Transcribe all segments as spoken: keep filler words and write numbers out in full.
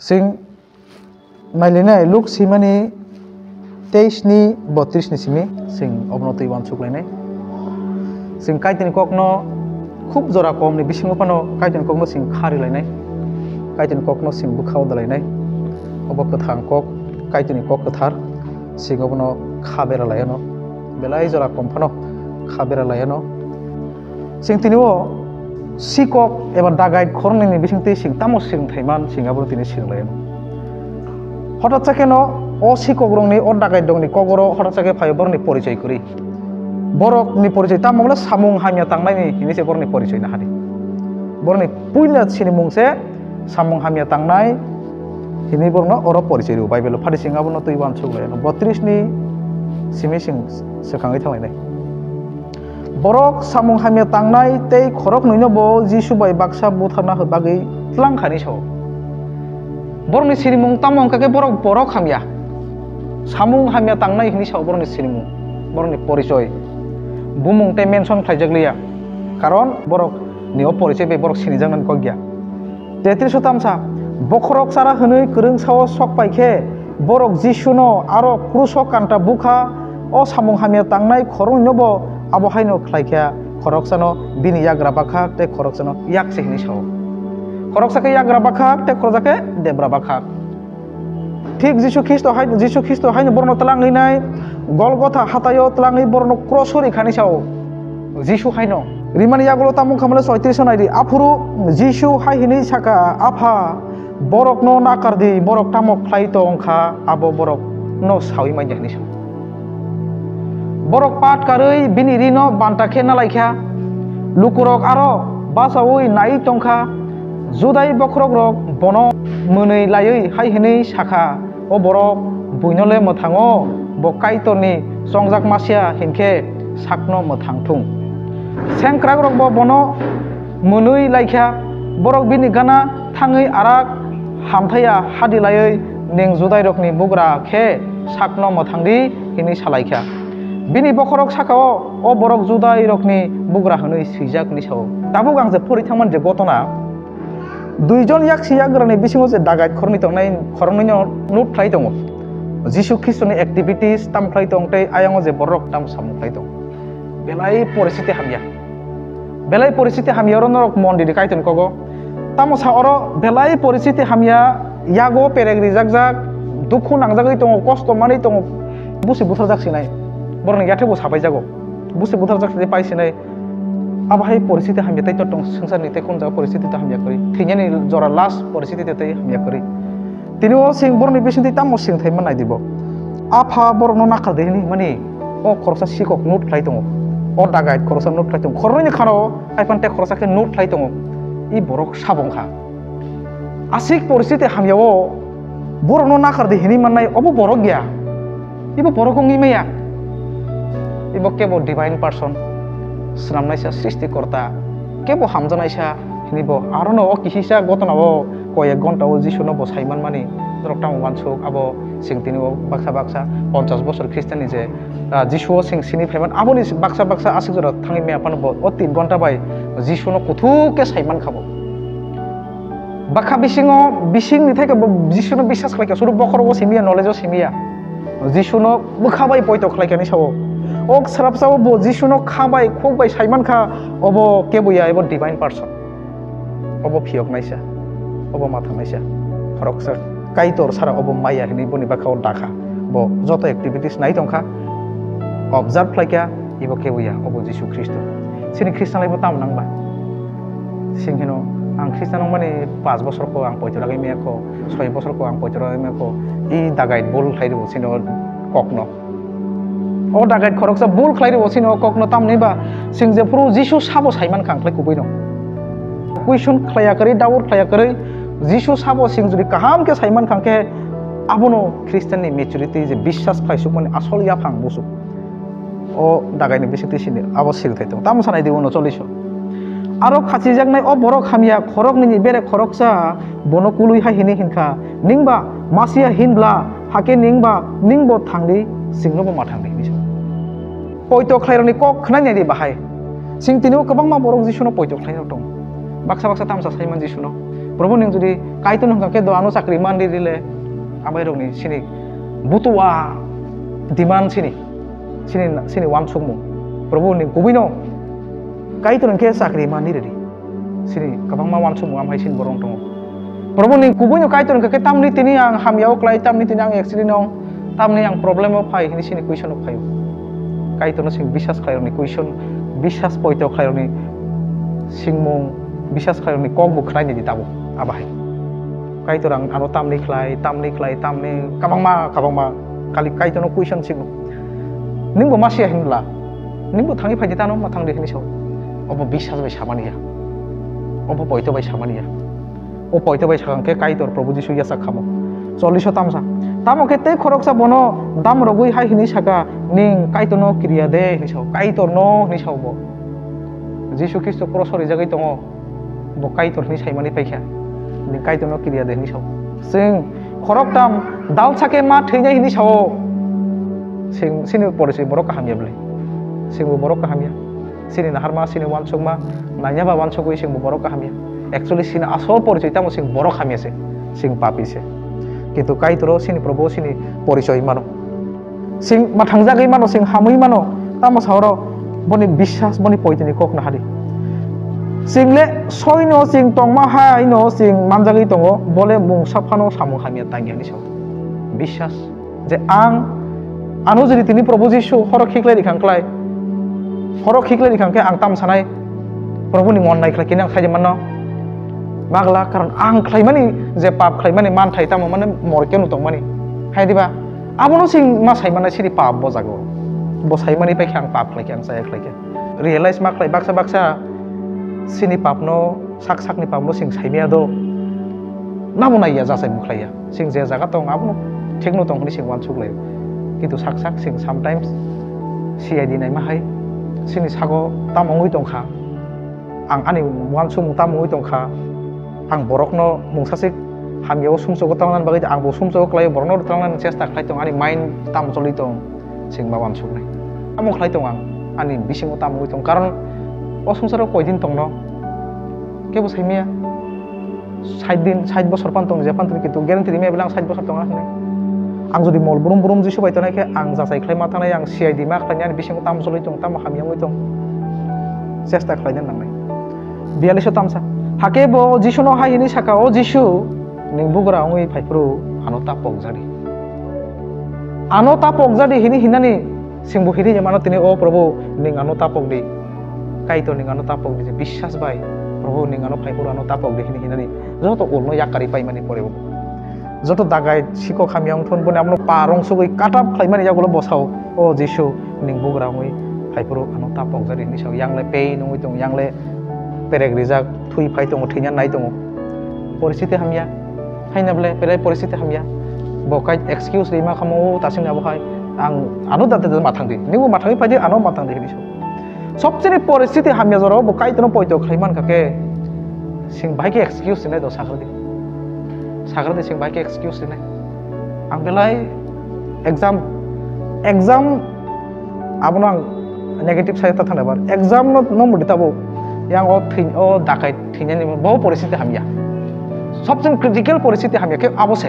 Chwng nailainai Luk swimani teis ni botris ni simi chwng obono twi uansuk lainai. Chwng Kaitorni kokno khub jora kom ni bisingo phano Kaitorni kokno chwng kha ri lainai. Kaitorni kokno chwng bwkha o da lainai. Obo kwthang kok, Kaitorni kok kwthar, chwng obono kha bera lai anw. Belai jora kom phano kha bera lai anw. Chwng tini o sikok eba dagait khoroknwi ni bisingtwi chwng tamo swrwng thai man, chwng abono tini swrwng lai anw. Hotat sa kheno o sikok rokni, o dagait rokni kok oro hotat sa khe phaio borokni porichoi kwrwi. Borokni porichoi tamo wngla samung hamya tangnai ni hinwi se borokni porichoi nahadi. Borokni puila sinimung se samung hamya tangnai hinwi borokno oro porichoi rwo Bible o. Phadi chwng abono twi uansuk lai anw. Botris ni simi chwng swkangwi thang lainai. Borok samung hamya tangnai tei khoroknwino bo Jisu bai baksa butharna bagwi tlang kha hinwi sao. Borokni sinimung tamo wngkha khe borok, borok hamya. Samung hamya tangnai hinwi sao borokni sinimung, borokni porichoi. Bumung tei mention khlaijak liya. Karon borokni o porichoi bai borok sinijaknani kok ya. Tetris o tamsa, bokhorok chara hwnwi kwrwng sao sok pai khe, borok Jisuno aro kruso kanta bukha, o samung hamya tangnai khoroknwino bo abo haino khlai kha, khoroksano bini yagra bakhak tei khoroksano yak se hinwi sao. Khoroksa khe yagra bakhak tei khoroksa khe debra bakhak. Thik Jisu Khristo hai, Jisu Khristo haino borokno twlangwi nai Golgotha hataio twlangwi borokno kroso ri khani sao. Jisu haino. Rimani yagulo tamo wngkha mole soitris o naidi. Aphuru Jisu hai hinwi saka, "Apha, borokno nakar di, borok tamo khlai tong kha, abo borokno saui man ya," hinwi sa. Borok pat karwi bini rino banta khe nalai kha. Lukurok aro bachaui nai tong kha. Judai bokhorokrok bono mwnwi laiwi hai hinwi sa kha, "O borok buino le mwthango, bo Kaitorni chongjak masiya hinkhe sakno mwthang thung." Sengkrakrokbo bono mwnwi lai kha. Borok bini gana thangwi arak hamthaiya hadi laiwi, "Nwng Judairokni bugra khe sakno mwthang di," hinwi sa lai kha. Bini bokhorok saka-o, "O borok Judairokni bugra hwnwi swijak," hinwi sa-o. Tabuk ang je phuri thangmani je gotona, duijon yaksi yagrani bisingo je dagait khoroknwi tongnai, khoroknwino note khlai tongo. Jisu Khristoni activities tam khlai tong tei ayang o je borok tam samung khlai tong. Belai poristhiti hamya. Belai poristhiti hamya oro norok mon di di Kaitorni kogo. Tamo sa oro belai poristhiti hamya, yago perek rijak jak, dukhu nangjagwi tongo, kosto manwi tongo. Busi butharjak sinai. Borokni yathek bo sapai jago. Busi butharjak sinai pai sinai. Abo hai poristhiti hamya tei tong swngcharni tei kung jaga poristhiti tei hamya kwrwi. Thwinani jora last poristhiti tei hamya kwrwi. Tini o sing borokni bisingtwi tamo sing thai man nai di bo. Apha borokno nakar di hini himani o khoroksa sikok note khlai tongo. O dagait khoroksa note khlai tongo. Khoroknwini khano hai phano tei khoroksa khe note khlai tongo. I borok sabo wngkha. Aswk poristhiti hamya o borokno nakar di hinwi mannai obo borok ya. Ibo borok wngwi maya. Ibo kebo divine person, swnamnaisa, srishtikorta, kebo hamjanaisa hinwi bo. Arono o kisisa gotona o koyek gonta o Jisuno bo sai manmani norok tamo uansuk, abo chwng tini o baksa baksa ponchash bosor Khristanni je, ah, Jisuo chwng sini phaiman, aboni baksa baksa aswk jora thangwi maya phano bo o tin gonta bai Jisuno kuthuk khe sai mankha bo. Bakha bisingo, bisingni thai khe bo Jisuno biswas khlai kha, suru bokhorogo simi ya, knowledge-o simi ya. Jisuno bwkha bai poito khlai kha ni sao. O srapsa o bo Jisuno kha bai, khuk bai sai man kha, obo kebo ya, ebo divine person. Obo phiyok naisa, obo matha naisa. Khoroksa Kaitor sara obo maya hinwi boni bwkha o dakha. Bo joto activities nai tong kha, observe khlai kha, ebo kebo ya, obo Jisu Khristo. Chini Khristanlai bo tamo nang ba? Sing hino, ang Khristan wngmani paanch bosor ko ang poito ragwi maya ko, soi bosor ko ang poito ragwi maya ko, i dagait bul khlai rwo chini o kokno. O dagait khoroksa bul khlai rwo chini o kokno, tamni ba sing jephuru Jisu sabo sai man kha ang khlai kubui no. Question khlaiya kwrwi, doubt khlaiya kwrwi, Jisu sabo sing jodi kaham khe sai man kha khe, abono Khristanni maturity je biswas khlai sukmani asol yaphang busu. O dagaini bisingtwi sini abo sirithai tongo. Tamo sanai di uno chollish o. Aro khachijaknai o borok hamya khoroknwini bere khoroksa bono kului hai hini hinkha, "Ningba Masia hinbla, hakhe ningba ningbo thangdi, chwngnobo ma thangdi," hinwi sa. Poito khlairokni kok khwnai naidi bahai. Chwng tini o kwbangma borok Jisuno poito khlairok tongo. Baksa baksa tamsa saiman Jisuno. Probu ning jodi Kaitor hwnkha khe do ano chakri man di rile, abai rokni sini butua demand sini, sini, sini wansukmung. Probu ning kubui no Kaitor hwnkhe chakri man di ridi. Sini kwbangma wansukmung amhai sini borok tongo. Probu ning kubui no Kaitor hwnkha khe tamni tini ang hamya o klai, tamni tini ang accident ong, tamni ang problem o phai hini sini question o phaio. Kaitor no sing bisas khlai rokni question, bisas poito khlai rokni singmung, bisas khlai rokni kok bo khlai nidi tabo abahai. Kaitor ang ano tamni khlai, tamni khlai, tamni kwbangma, kwbangma kali Kaitor no question singo. Ningbo ma siya hinla, ningbo thangwi phaidi tano, ma thangdi hini sao. Obo bisas bai samani ya. Obo poito bai samani ya. O poito bai sakang khe Kaitor Probu Jisu yachak khamo. Cholliso tamsa. Tamo khe tei khoroksa bono dam rogwi hai hini saka, ning Kaitor no kiriya de hini sao. Kaitor no hini sao bo. Jisu Khristo cross o rijagwi tongo. Bo Kaitor hini saimani paikha. Ning Kaitor no kiriya de hini sao. Sing khoroktam dal sake ma thwinai hini sao. Sing sini porichoi borok kaham ya bwle. Sing bo borok kaham ya. Sini naharma, sini wansukma, naiya ba wansugwi sing bo borok kaham ya. Actually sini asol porichoi tamo sing borok hamya se, sing papi se. Kintu Kaitor o sini Probu sini porichoi mano. Sing mathangjagwi mano, sing hamwi mano, tamo saoro boni bisas, boni poitini kok nahadi. Sing le soino sing tongma haino sing manjagwi tongo, bole mungsa phano samung hamya tangya hinwi sao. Bisas. Je ang ano jodi tini Probu Jisu horo khiklai rikha klai, horo khiklai rikha khe ang tam sanai Probu ni mon nai khlai kini ang saidi manno magla, karon ang khlaimani je pap khlaimani manthai tamo mane morke no tongmani hai diba, abono sing ma sai manai siri pap bo jago, bo saimani pai khe ang pap khlai khe ang chaya khlai khe realize ma khlai baksa baksa sini pap no sak sak ni pap no sing saimaya do nabo naiya jachai mukhlaiya. Sing je jaga tong abono thikno tong hwnwi sing uansuk laio. Kintu sak sak sing sometimes C I D naima hai sini sago tamo wngwi tong kha, ang ani uansukmung tamo wngwi tong kha, ang borokno mungsasik hamya o sumsogo tangnani bagwi ang bo sumsogo khlaio, borokno tangnani chesta khlai tong, ani mind tamo choli tong, sing ma uansuknai. Tamo khlai tong ang, ani bisingo tamo wngwi tong, karon o swngcharo koidin tongno kebo saimaya. Sait din, sait bosor pan tong, je pan tong, kintu guarantee rimaya bele ang sait bosor tong hinwi. Ang jodi mol brum brum Jisu bai tongnai khe, ang jachai khlai ma thangnai, ang C I D ma khlainai, ani bisingo tamo cholwi tong, tamo hamya wngwi tong, chesta khlaina nangnai. Biyaliso tamsa. Hakhe bo Jisuno hai hwnwi saka, "O Jisu, nwng bugra wngwi phai phuru ano ta pokjadi. Ano ta pokjadi," hwnwi hinani singbo hwnwi mano tini, "O Probu, nwng ano ta pokdi." Kaitor nwng ano ta pokdi, je biswas bai, "Probu, nwng ano phai phuru ano ta pokdi," hwnwi hinani joto ulno yak karwi paimani pore bo. Joto dagai sikok hamya wngthun boni abono pa rong sugwi katap khlaimani yagulo bosao, "O Jisu, nwng bugra wngwi phai phuru ano ta pokjadi," hinwi sao. Yang le pain wngwi tongo, yang le perek rijak, thwi phai tongo, thwina nai tongo. Poristiti hamya, haina bole belai poristiti hamya. Bo kai excuse rima khamo, "O tasing abo hai, ang ano da da ma thangdi, ningbo ma thangwi phaidi, ano ma thangdi," hinwi sao. Sobchini poristiti hamya jorao bo Kaitorno poito khlai mankha khe, sing bahai khe excuse rinai do, sakradi. Sakradi sing bahai khe excuse rinai. Ang belai exam, exam abono ang negative side ta thangna bar. Exam no, no mudi tabo yang o thwi, o dakai thwinani bo poristiti hamya. Sobchini critical poristiti hamya khe abo se.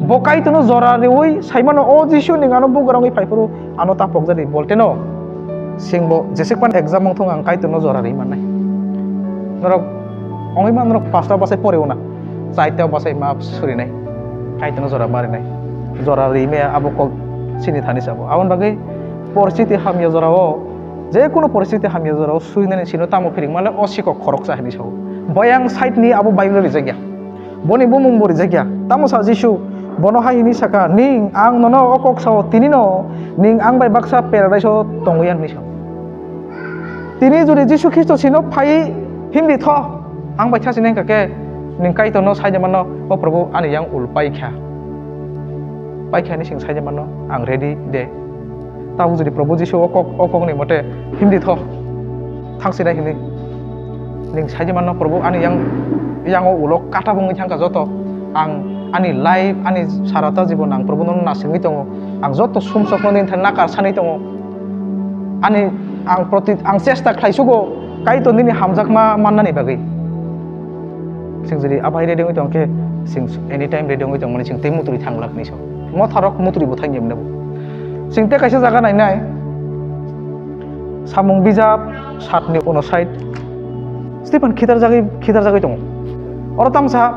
Bo Kaitorno jora riwi saimano, "O Jisu, nwng ano bugra wngwi phai phuru ano ta pokjadi," bolteno singbo jesik pan exam wngthung ang Kaitorno jora ri mannai. Norok wngwi man norok pasta bwsai poriuna, chaita bwsai ma surinai, Kaitorno jora marinai. Jora ri maya abo kok sini thani sabo. Aboni bagwi poristiti hamya jorao, je kunu poristiti hamya jorao suinani sino tamo phiring male o sikok khoroksa hinwi sao. Boyang side ni abo Bible rijak ya. Boni bumung bo rijak ya. Tamo sa Jisu, bono hai hwnwi saka, "Ning ang nono o kok sao, tini no ning ang bai baksa paradise o tongwi ya," hwnwi sao. Tini jodi Jisu Khristo sino phai himdi tho, ang bai khasi nai kha khe, ning Kaitorno sai de mano, "O Probu, ani yang ul pai kha. Pai kha," hwnwi sing sai de mano, ang ready de. Tabuk jodi Probu Jisu o kok, o kokni mote himdi tho, thangsinai hinwi. Ning sai di mano, "Probu, ani yang, yang o ulo kata bungwi thangkha joto. Ang ani life, ani sarata jibon ang Probu nono nasingwi tongo. Ang joto sumsokno nini thani nakar sanwi tongo. Ani ang proti, ang chesta khlai sugo Kaitor nini hamjakma mannani bagwi." Chwng jodi abai ready wngwi tong khe, chwng anytime ready wngwi tongmani chwng tei mutri thanglak hinwi sa. Motharok mutri bo thangya mwnabo. Chwng tei kaisa jaga nainai, samung bijap satni uno side. Stephen khitar jagwi, khitar jagwi tongo. Oro tamsa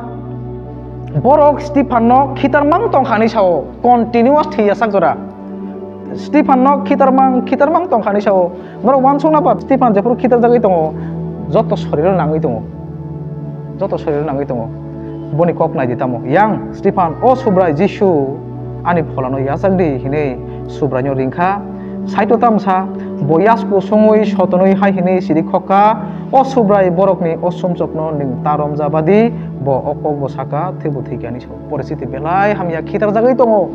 borok Stephen no khitar mang tong kha hinwi sao, continuous thwi ya sak jora. Stephen no khitar mang, khitar mang tong kha hinwi sao. Norok uansukna ba Stephen jephuru khitar jagwi tongo, joto soriro nangwi tongo, joto soriro nangwi tongo. Boni kok nai di tamo, "Yang Stephen, o Subrai Jisu, ani pholano yachak di," hinwi Subraino ring kha. Saito tamsa, bo yasku songwi sotonwi hai hinwi siri khok kha, "O Subrai, borokni o sumsokno nwng ta romjaba di," bo o kok bo saka, thwibo thwikha hinwi sao. Poristiti belai hamya, khitar jagwi tongo.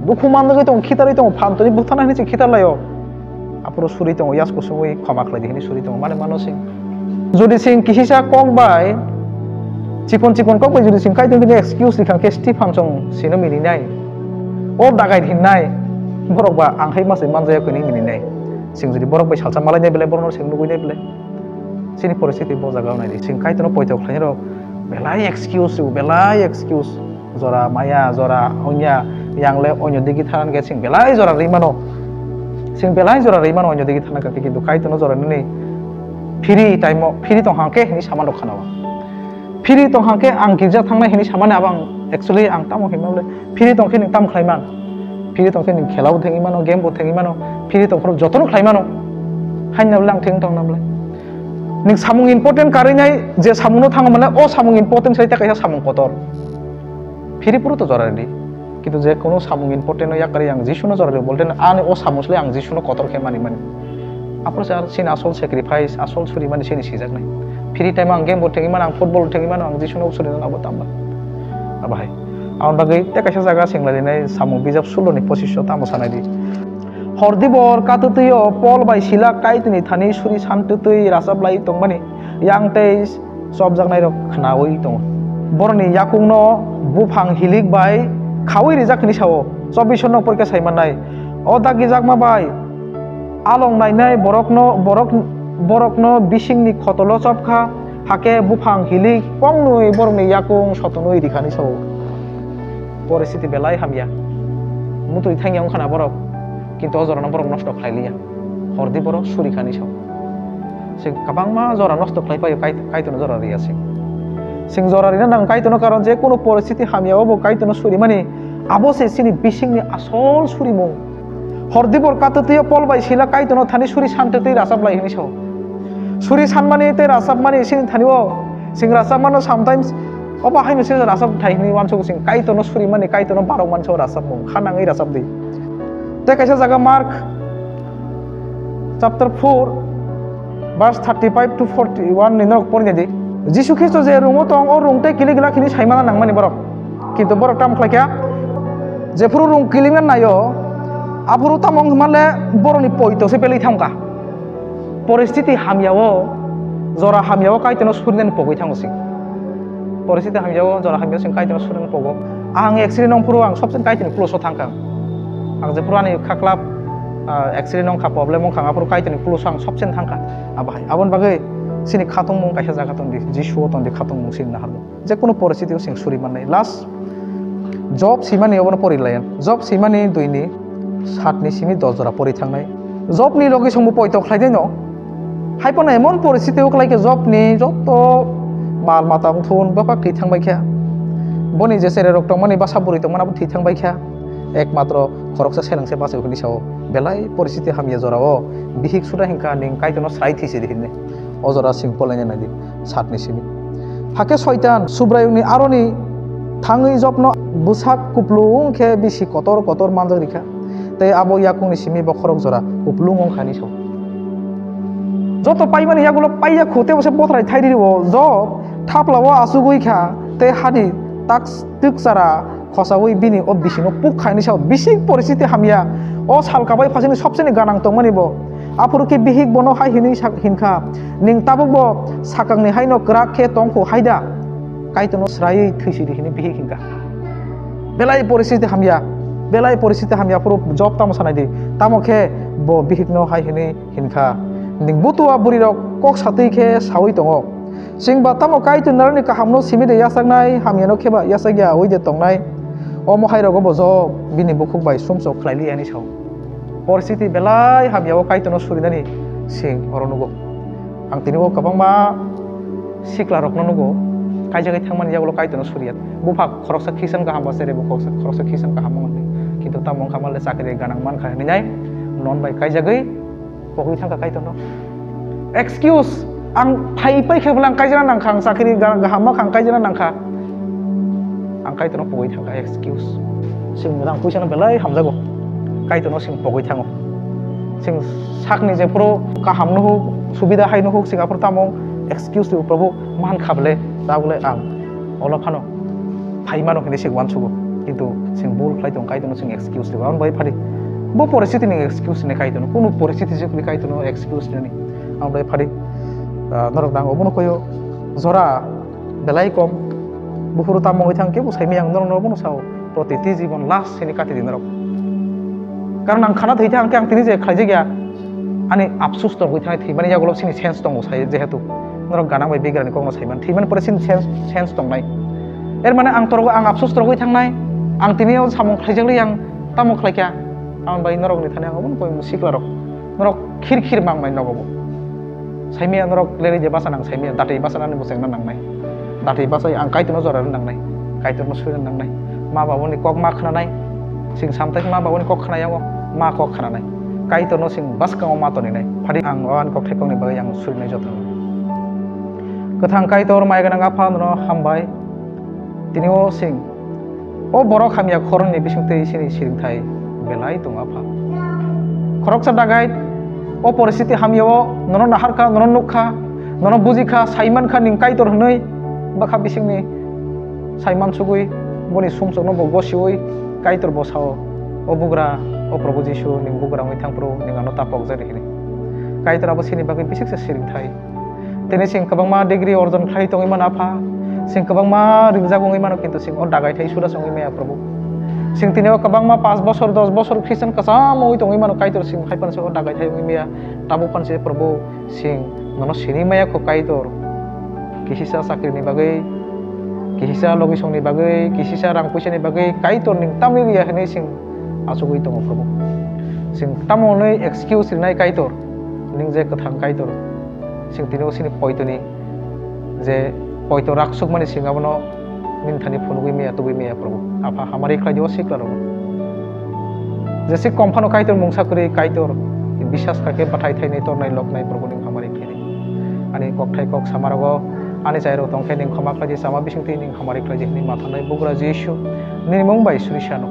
Dukhu manjagwi tongo, khitarwi tongo, phan twi buthana hinwi se khitar laio. Aphuru suri tongo, yasku sungwi khoma khlai di hinwi suri tongo, mane mano sing. Jodi sing kisisa kok bai, chikon chikon kok bai jodi sing kaitor bini excuse rikha khe Stephen chwng sino mininai. O dagai hinnai, borok ba ang hai masai manjaya kwi hinwi mininai. Sing jodi borok bai salsa malainai belai, borokno sing nugwinai belai. Chini poristiti bo jaga nai di. Sing kaitorno poito khlainai rok belai excuse rw, belai excuse. Jora maya, jora onya, yang le onyo digi thanan khe sing belai jora rwi mano. Sing belai jora rwi mano onyo digi thanan khe, kintu kaitorno jora nini free time o, free tong hang khe hinwi sama rok khana o. Free tong hang khe ang girja thangnai hinwi samani abo ang actually ang tamo hinma le free tong khe nwng tamo khlai man? Free tong khe nwng khela bo thengwi mano, game bo thengwi mano, free tong phuru jotono khlai mano. Haino le ang theng tong nam le. Nwng samung important karwi nai, je samungno thango mane o samung important sai tei kaisa samung kotor. Phiri phuru to jora rwdi. Kintu je kono samung important no yakarwi ang Jisuno jora rwdi bolte ani o samung sle ang Jisuno kotor khe mani mani. Aphuru se ar chini asol sacrifice, asol suri mani chini sijaknai. Phiri time ang game bo thengwi mano, ang football thengwi mano, ang Jisuno suri no abo tamba. Abo hai. Aboni bagwi tei kaisa jaga senglainai samung bijap suloni pochisho tamo sanai di. Hor dibor katwtwio Pol bai Sila Kaitorni thani suri santwtwi rachaplai tongmani yang tei chopjaknairok khnaui tongo. Borokni yakungno buphang hilik bai khaui rijak hwnwi sao. Chobbish nok porikha sai mannai. O dagijakma bai along nainai borokno, borok, borokno bisingni khotolo chopkha, hakhe buphang hilik pongnwi borokni yakung sotonwi rikhani sao. Poristiti belai hamya. Mutwi thangya wngkhana borok, kintu o jorano borok nosto khlai liya. Hordi borok suri khani sao. Sing kwbangma jora nosto khlai paio, Kait-, Kaitorno jora riya sing. Sing jora rina nang Kaitorno, karon je kono poristiti hamya obo Kaitorno surimani, abo se chini bisingni asol surimung. Hor dibor katwtwio Pol bai Sila Kaitorno thani suri santwtwi rachaplai hwnwi sao. Suri sanmani tei rachapmani sini thani o sing rachapmano sometimes obo haino se rachap thai hwnwi uansukgo sing Kaitorno surimani, Kaitorno barokmani sao rachapmung kha nangwi rachapdi. Tei kaisa jaga Mark chapter four verse thirty-five to forty-one ni norok porina di. Jisu Khristo je room o tong, o room tei kilik glak hwnwi saimana nangmani borok. Kintu borok tamo khlai kha? Jephuru room kilikna naio, aphuru tamo wngkha manle borokni poito se belai thangkha. Poristiti hamya o, jora hamya o Kaitorno surinani pogwi thango sing. Poristiti hamya o, jora hamya o sing Kaitorno surinani pogo. Ang accident wngphuru ang sobse Kaitorni close o thangkha. Ang jephuru ani khaklap, ah, accident wngkha, problem wngkha, aphuru Kaitorni close o ang sobse thangkha. Abo hai. Aboni bagwi chini khatungmung kaisa jaga tongdi, Jisu o tongdi khatungmung chini naharmung. Je kono poristiti o chwng suri mannai. Last, Job swimani obono pori lai. Job swimani dui ni saat ni simi dos jora pori thangnai. Job ni logi songbo poito khlai dai no. Hai phano emon poristiti o klai khe Job ni joto mal mata wngthun bwbak thwi thang bai kha. Boni je cherai rok tongmani bwsa bwrwi tongmani abo thwi thang bai kha. Ekmatro khoroksa seleng se bachai hwnwi sao. Belai poristiti hamya jora o bihik suda hinkha ning Kaitorno srai thwi se di hinwi. O jora sing polaina nai di, saat ni simi. Hakhe Soitan Subraiyungni aroni thangwi Jobno bwsak kuplung khe bisi kotor kotor manjak rikha, tei abo yakungni simi bokhorok jora kuplung wng kha hinwi sao. Joto paimani yagulo paiya khu tei bo se bothrai thai rw-o. Job thaplao achugwi kha tei hani tak twk chara khosaui bini o bisingno puk kha hinwi sao. Bising poristiti hamya. O sal kabai phasini sobseni ganang tongmani bo. Aphuru khe bihik bono hai hinwi sak-, hinkha, "Nwng tabukbo sakangni haino kwrak khe tong kho hai da? Kaitorno sraiwi thwi sidi," hinwi bihik hinkha. Belai poristiti hamya, belai poristiti hamya, aphuru Job tamo sanai di. Tamo khe bo bihikno hai hinwi hinkha, "Nwng butua bwrwirok kok satwi khe saui tongo. Chwng ba tamo Kaitor narwkni kahamno simi de yachaknai, hamyano khe ba yachak ya ui de tongnai. Omo hai rogo bo Job bini bukhuk bai sumsok khlai li ya hinwi sao. Poristhiti belai hamya o Kaitorno surinani chwng oro nugo. Ang tini o kwbangma sikla rokno nugo, kaijagwi thangmani yagulo Kaitorno suriya. Bupha khoroksa Christian kaham ba sere bo khoroksa, khoroksa Christian kaham wng hinwi. Kintu tamo wngkha male chakri ganang mankha hinwi nai non bai kaijagwi pogwi thangkha Kaitorno. Excuse, ang phai pai khe bwle ang kaijana nangkha, ang chakri ga-, gaham ma kha, ang kaijana nangkha. Ang Kaitorno pogwi thangkha, excuse. Chwng rang puisano belai hamjago. Kaitorno chwng pogwi thango. Chwng sakni jephuru kaham no huk, subida hai no huk, chwng aphuru tamo excuse rw Prabhu man kha bwle, ta bwle ang olo phano phai mano hinwi se uansugo. Kintu chwng bul khlai tong, Kaitorno chwng excuse rw. Ang bai phadi. Bo poristhiti ni excuse ni Kaitorno. Kunu poristhiti se kuli Kaitorno excuse ni. Ang bai phadi. Ah, norok dang obono koyo jora belai kom. Buphuru tamo wngwi thang kebo saimaya ang norokno obono sao. Protiti jibon last sini kati di norok. Karon ang khana thwi thang khe ang tini je khlaijak ya. Ani apsus torgwi thang thwimani yagulo sini sense tongo sai jehetu. Norok ganang bai bigrani kokno saiman. Thwimani pore sini sense, sense tongnai. Er mane ang torogo ang apsus torgwi thangnai. Ang tini o samung khlaijak li ang tamo khlaikha. Ang bai norokni thani ang obono koi sikla rok. Norok khir khir mang mai nogo bo. Saimaya norok leri je basa nang saimaya, dati basa nani bo chengna nangnai. Dati basa ang Kaitorno jora rw nangnai. Kaitorno sui rw nangnai. Ma babuni kok ma khnanai. Sing samtai ma babuni kok khna yango, ma kok khnanai. Kaitorno sing bwskango ma toninai. Phadi ang o ani kokthai kokni bagwi ang surinai joto. Kwthang Kaitor mai gwnang Apha nono hambai. Tini o sing. O borok hamya khoroknwi bisingtwi sini siringthai belai tongo Apha. Khoroksa dagai o poristhiti hamya o nono naharkha, nono nukkha, nono bujikha, saimankha ning Kaitor hwnwi bwkha bisingni saimansugwi boni sumsokno bo gosiwi Kaitor bo sao, "O bugra, o Probhu Jisu, ning bugra wngwi thang phuru ning ano ta pokjakdi," hwnwi. Kaitor abo sini bagwi bisiksa siringthai. Tini sing kwbangma degree orjon khlai tongwi mano Apha. Sing kwbangma ringjak wngwi mano, kintu sing o dagai thai suda se wngwi maya Prabhu. Sing tini o kwbangma panch bosor, dos bosor Christian kwcham wngwi tongwi mano, Kaitor sing hai phano se o dagai thai wngwi maya. Tabuk phano se Prabhu sing nono sini maya kho Kaitor. Kisisa chakri ni bagwi, kisisa logisong ni bagwi, kisisa rang puisa ni bagwi Kaitor ning tamwi ya hinwi sing achugwi tongo Prabhu. Sing tamo hwnwi excuse rinai Kaitor, ning je kwthang Kaitor. Sing tini o sini poitoni je poito rak sukmani sing abono nini thani phunugwi maya, tubui maya Prabhu. Apha hamari khlai di o sikla rok. Jesi kom phano Kaitor mungsa kwrwi Kaitor bisas kha khe bathai thainai tornai loknai Prabhu ning hamari khlai di. Ani kokthai kok samarogo ani chairok tong khe ning khoma khlai di, chama bisingtwi ning hamari khlai di hwnwi mathanai bugra Jisu nini mung bai suri sano.